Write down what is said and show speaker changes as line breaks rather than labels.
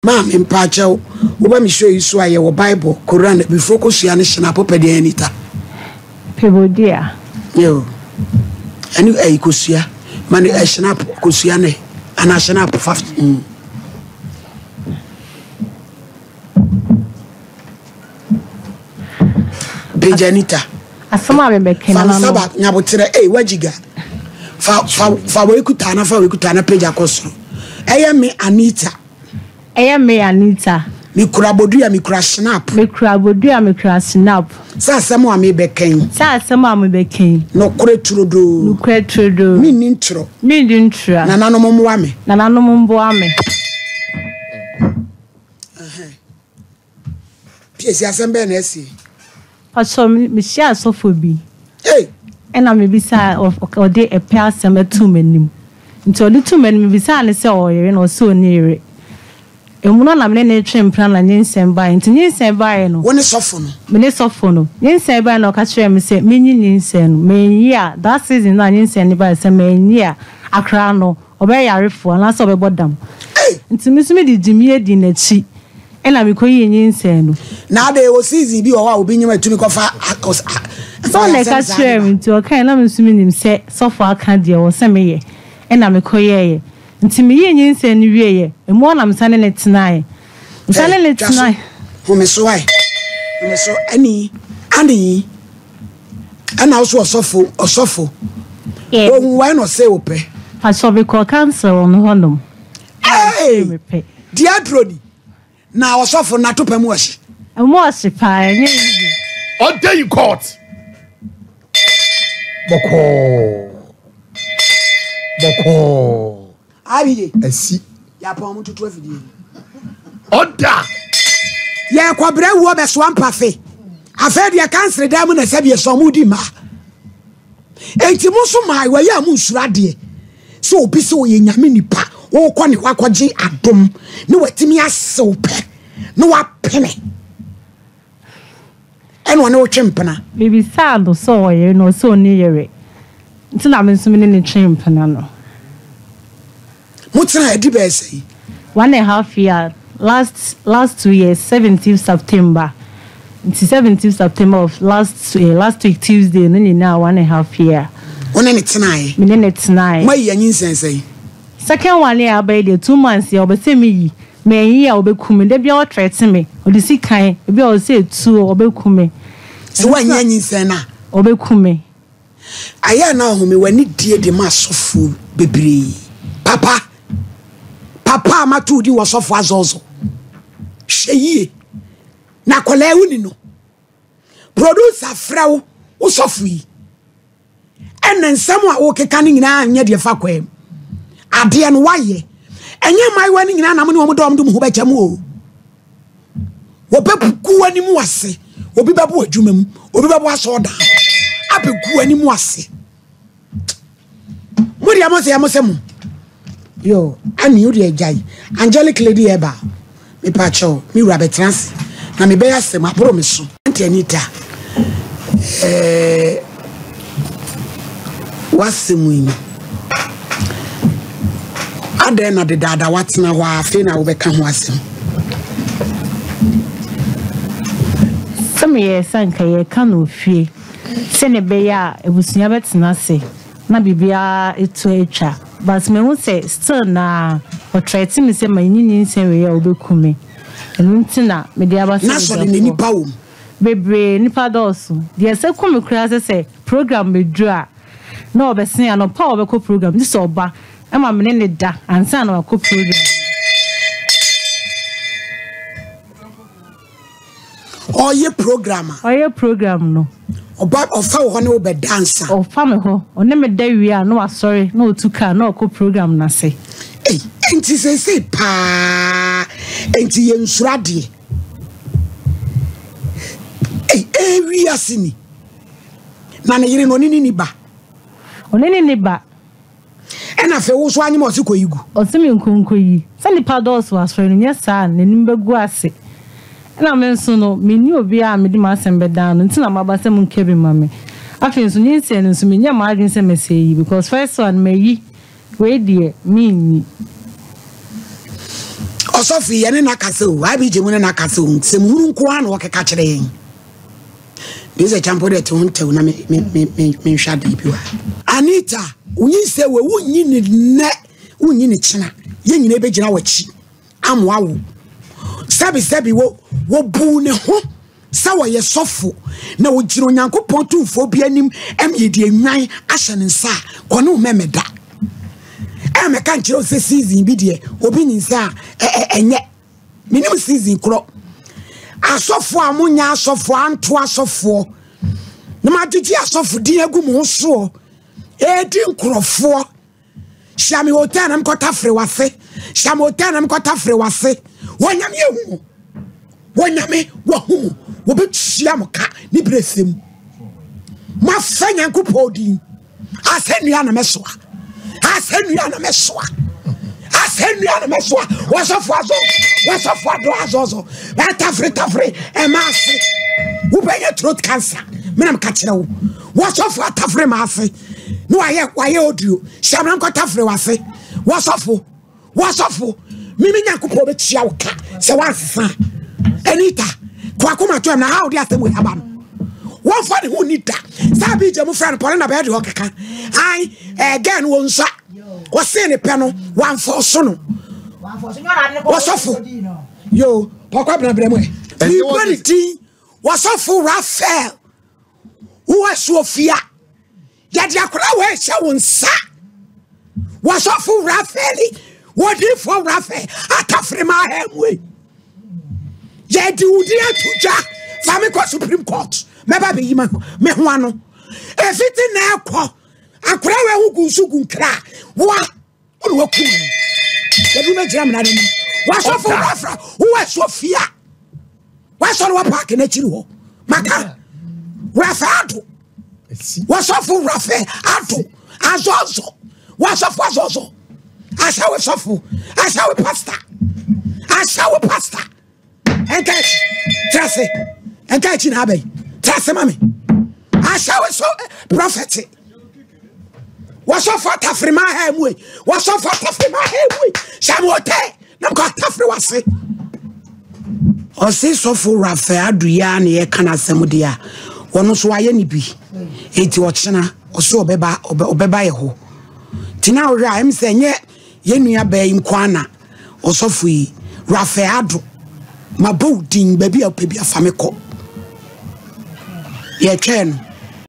Maame mpaakyɛw woba me show yi so a yɛwɔ bible, koran, abifoɔ kosua ne hyena popɛ deɛ Anita.
Pebodua.
Yo. Ɛne ɛyi kosua. Ma ne ɛhyena kosua ne ana hyena fa. Page Anita.
Asɛm a mebɛka
Fa nsa ba nyaboterɛ ei wajiga. Fa fa fa wei kuta na fa wei kuta na page akɔ soro. Ɛyɛ me Anita.
Ɛyɛ me Anita.
Mekura bodua mekura snap.
Mekura bodua mekura snap.
Sɛ asɛm a mebɛka yi.
Sɛ asɛm a mebɛka yi.
Nokorɛ turodoo.
Nokorɛ turodoo.
Menni ntorɔ.
Menni ntorɔ.
Nananom mmoa me.
Nananom mmoa me.
Piesi asɛm bɛn na asi?
Pastor, mehyia asɔfo bi.
Hey!
Ɛna mebisa ɔde ɛpɛ asɛm ɛto m'anim. Nti ɔde to m'anim mebisaa no sɛ ɔwɔ yere na ɔsɛ ɔnni yere. Emu no na me ne no retwe mpena na nyinsɛn baeɛ. Nti nyinsɛn baeɛ no.
Wo ne sɔfo no?
Me ne sɔfo no. Nyinsɛn baeɛ na ɔka kyerɛɛ me sɛ menyi nyinsɛn no. Manyi a, that season no a nyinsɛn no baeɛ sɛ manyi a, akwadaa no. Ɔbɛyɛ yarefoɔ anaasɛ ɔbɛbɔ dam. Nti me nso mede gyimie dii n'akyi ɛna mekɔyii nyinsɛn no.
Na adɛn wɔ season bi wɔ hɔ a obi nyem a ɛtumi kɔfa
Sɛ ɔna ɛka kyerɛɛ me nti ɔkaeɛ na me nso menim sɛ sɔfo aka deɛ ɛwɔ sɛ meyɛ ɛna mekɔyɛeɛ. Nti meyii nyinsɛn no wieeɛ, emu hɔ na mesan ne no tenaeɛ. Mesan ne no tenaeɛ.
Home so ae, home so ani, ani. Ɛna wo so ɔsɔfo ɔsɔfo. Ohun wai na ɔsɛ wo pɛ.
Pastor me kɔ council wɔ me hɔ nom.
Hey! Di aduro ni. Na ɔsɔfo na to pɛ mu ɔhye.
Mu ɔhye paa ɛnyɛ easy.
Ɔda in court. Bɔkɔɔ. Bɔkɔɔ.
Abiye.
Asi.
Yɛapɔn mo ntoto afidie yi.
Ɔda.
Yɛkɔbrɛ wuo bɛsoa mpafe. Afei deɛ kansere dan mu na sɛdeɛ sɛ ɔmo di mmaa. Enti mo nso maa wɔyɛ a mo nsuro adeɛ. Sɛ obi sɛ ɔyɛ nyame nipa, wokɔ ne hɔ akɔgye adom ne watumi asew pɛ na wapene. Ɛna ɔne wo twe mpena.
Mebisaa no sɛ ɔwɔ yere na ɔse ɔnni yere nti na me nso me ne no twee mpena no.
Mo tenaa adi bɛyɛ sɛn?
One and half year, last last 2 years 17th September nti 17th September of last eh, last week Tuesday no nyinaa one and half year.
Wo ne no tenaeɛ?
Me ne no tenaeɛ.
Moayi anyinsɛn sɛn?
Second one a aba yi deɛ 2 months yɛ ɔbɛ sɛ me yi Manyi a ɔbɛku me. Da biara ɔtrɛte me. Ɔde sikan, ebi a ɔsɛ etuo, ɔbɛku me.
Sɛ woanyi anyinsɛn no a.
Ɔbɛku me.
Ayɛ a na ɔhome w'ani die de ma asɔfoɔ bebree. Papa, papa a mato wo din wɔ sɔfo azɔzɔ. Hwɛ yie. Na akwadaa yi woni no. Producer frɛ wo, wo sɔfo yi. Ɛna nsɛm a wokeka no nyinaa nyɛ deɛ fa kwaa mu. Adeɛ no woayɛ. Ɛnyɛ mmaayewa no nyinaa na mo ne wɔn dɔm de mo ho bɛkyɛ mu o. Wɔbɛgu w'anim ase. Obi bɛbo adwuma mu. Obi bɛbo asɔɔdan. Abɛgu w'anim ase. Mo deɛ mo sɛ mo sɛ mo. Yo, Annie wo deɛ gyae. Angelic lady ɛba. Mepa kyɛw, me wura bɛtena ase. Na mebɛyɛ asɛm aboro me so. Auntie Anita, eh, w'asɛm yi no, adɛn na dedaada woatena hɔ a afei na wobɛka ho asɛm?
Sɛ meyɛɛ sɛ anka yɛreka no ofie sɛnea ɛbɛyɛ a abusua bɛtena ase na biribiara to atwa but mahu sɛ still naa ɔtrɛte me sɛ manyi nyinsɛn wei a ɔbɛku me ɛno nti na mede aba sɛ
N'asɔre no nnipa wom?
Bebree, nnipa dɔɔso. Deɛ ɛsɛ ku me koraa sɛ sɛ program bɛduru a na ɔbɛsen anɔpa a ɔbɛkɔ program gye sɛ ɔba ma me ne no da ansa na wakɔ program.
Ɔyɛ program a.
Ɔyɛ program no.
Ɔba ɔfa wo hɔ ne wo bɛ da ansa.
Ɔfa me hɔ, ɔne me da wie a na wasɔre na ɔtu car na ɔkɔ program no ase.
Ei, enti seesei paa, enti yɛnsuro adeɛ. Ei, ee wiase ni. Na ne yere no, ɔne ne ni ba.
Ɔne ne ni ba.
Ɛna afei wo nso anyem a ɔse kɔyi gu.
Ɔse me nko nkɔyi. Sɛ nnipa dɔɔso wɔ asɔre no nyɛ saa a n'anim bɛgu ase. Ɛna me nso no menni obiara a mede m'asɛm bɛdan no nti na maba sɛ monka bi ma me. Afei nso nyinsɛn no nso menyɛɛ m'adwene sɛ mɛsɛ yi because first one mayi wei deɛ menyi.
Ɔsɔfo yi, yɛne no akasa o, IBJ mu ne no akasa o, nsɛmhunu nko ara na ɔkeka kyerɛ yɛn. Mese sɛ kyampo deɛ te ho ntɛw na me me me me menhwɛ adeɛ bi wɔ ha. Anita, wonyinsɛn wei, wonyi ne nnɛ, wonyi ne kyena. Yɛn nyinaa bɛgyina w'akyi amoa wo. Sɛbi sɛbi wo wɔbuu ne ho sɛ wɔyɛ sɔfo na wɔgyina Onyankopɔn tumfoɔ bi anim ɛm yɛde nnwan ahyɛ ne nsa a kɔne wo mɛmɛ da. Ɛmɛka nkyerɛ wo sɛ season bi deɛ obi nyinsɛn a ɛnyɛ. Menim season korɔ. Asɔfoɔ a monyɛ asɔfoɔ anto asɔfoɔ na moagyegye asɔfo din agu mo ho soɔ ɛredi nkurɔfoɔ. Hyia me hotel na mekɔtafere w'ase. Hyia me hotel na mekɔtafere w'ase. Wɔnyame ehu mo. Wɔnyame wɔhu mo. Wɔbɛtua mo ka ne berɛ sɛ mu. Moafa Nyankopɔn din. Asɛnnua na mɛsoa. Asɛnnua na mɛsoa. Asɛnnua na mɛsoa. Wɔsɔfo azɔ. Wɔsɔfo adɔ azɔzɔ. Ɛtafere tafere ɛma ase. Wobɛyɛ throat cancer. Menam ka kyerɛ wo. Wɔsɔfo atafere ma ase. Na wayɛ wayɛ audio. Hyɛ amena nkɔtafere wase. Wɔsɔfo. W'asɔfo, me me Nyankopɔn bɛtua wo ka sɛ woansesa. Anita, kɔ akoma to ɛm na ha wode asɛm wei aba no. Wɔmfa ne ho nni da. Saa bi gya mu frɛ no pɔne na bɛyɛ deɛ ɔkeka. Ai, ɛɛ gɛɛ no wɔnsa. Wɔsee ne pɛ no, wɔamfa ɔso no. Wɔsɔfo, yo, pɔkɔ abena brɛ mu ɛ. Mebɔ ne din, wɔsɔfo Raphael, wowɔ asuofia. Yɛde akwadaa wei hyɛ wo nsa. Wɔsɔfo Rafael, wɔdifoɔ Rafael, atafere ma ha mu yi. Yɛde wo din ato dwa. Fa me kɔ Supreme Court. Mɛba bɛyi me ho ano. Ɛfiti na ɛkɔ. Akwadaa wei ho gu nso gu nkra. Woa, wo na wakum no. Yɛde wo bɛgyina mmara no anim. Wɔsɔfo Rafael, wowɔ asuofia. Wasɔre wɔ paaki n'akyiri hɔ. Maka Rafael Ado. Wɔsɔfo Rafael Ado azɔzɔ. Wɔsɔfo azɔzɔ. Ahyɛwo sɔfo. Ahyɛwo pastor. Ahyɛwo pastor. Ɛnka akyi. Trase. Ɛnka akyi na abɛyi. Trase ma me. Ahyɛwo so prophet. Wɔsɔfo atafere ma ha mu yi. Wɔsɔfo atafere ma ha mu yi. Hyɛ mo tɛ. Na mkɔ atafere wase. Ɔse sɔfo Raphael Adu yi ara na yɛka n'asɛm deɛ a, ɔno nso wayɛ ne bi. Enti ɔkyena ɔse ɔbɛba ɔbɛba yɛ hɔ. Nti na wohwɛ a ɛm sɛ ɛnyɛ yɛn nua baa yi nko ara na ɔsɔfo yi Raphael Ado mabɔ wo din baabi a wopɛ bi afa me kɔ. Yɛtwɛn no.